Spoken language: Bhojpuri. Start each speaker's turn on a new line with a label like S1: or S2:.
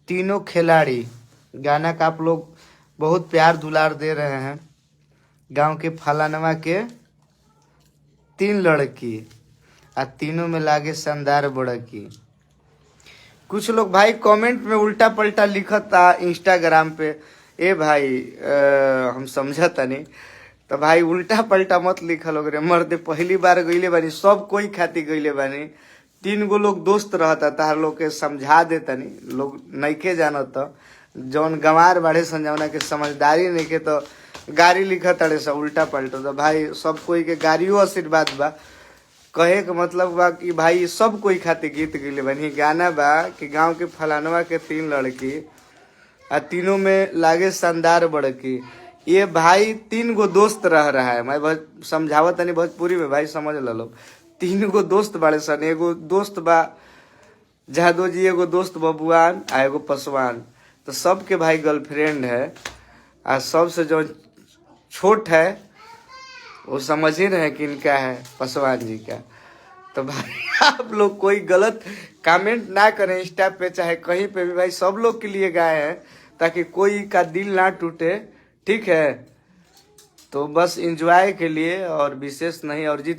S1: तीनों खिलाड़ी गाना का आप लोग बहुत प्यार दुलार दे रहे हैं। गांव के फलानवा के तीन लड़की आ तीनों में लागे शानदार बड़की। कुछ लोग भाई कमेंट में उल्टा पलटा लिखता इंस्टाग्राम पे। ए भाई, हम समझता नहीं तो भाई उल्टा पलटा मत लिखल रे मर्दे। पहली बार गईले बानी, सब कोई खातिर गईले बानी। तीन गो लोग दोस्त रहता, तार लोग के समझा देता नहीं, लोग नइखे जानत। जौन गंवार बाढ़े समझावना के समझदारी नइखे तो गारी लिखत ताड़े सब उल्टा पलटा। तो भाई, सब कोई के गारियो आशीर्वाद बा। कहे के मतलब बा कि भाई, सब कोई खातिर गीत गईले बानी। गाना बा कि गांव के फलानवा के तीन लड़की आ तीनों में लागे शानदार बड़की। ये भाई, तीन गो दोस्त रह रहा है। मैं समझावत तनी भोजपुरी में, भाई समझ लो। तीन गो दोस्त बाड़े सन। एगो दोस्त बा जादव जी, एगो दोस्त बबुआन आ एगो पसवान। तो सबके भाई गर्लफ्रेंड है आ सबसे जो छोट है, वो समझ ही रहे कि इनका है, पासवान जी का। तो भाई, आप लोग कोई गलत कमेंट ना करें इंस्टा पे चाहे कहीं पे भी। भाई, सब लोग के लिए गाए हैं ताकि कोई का दिल ना टूटे, ठीक है? तो बस इंजॉय के लिए और विशेष नहीं और जितने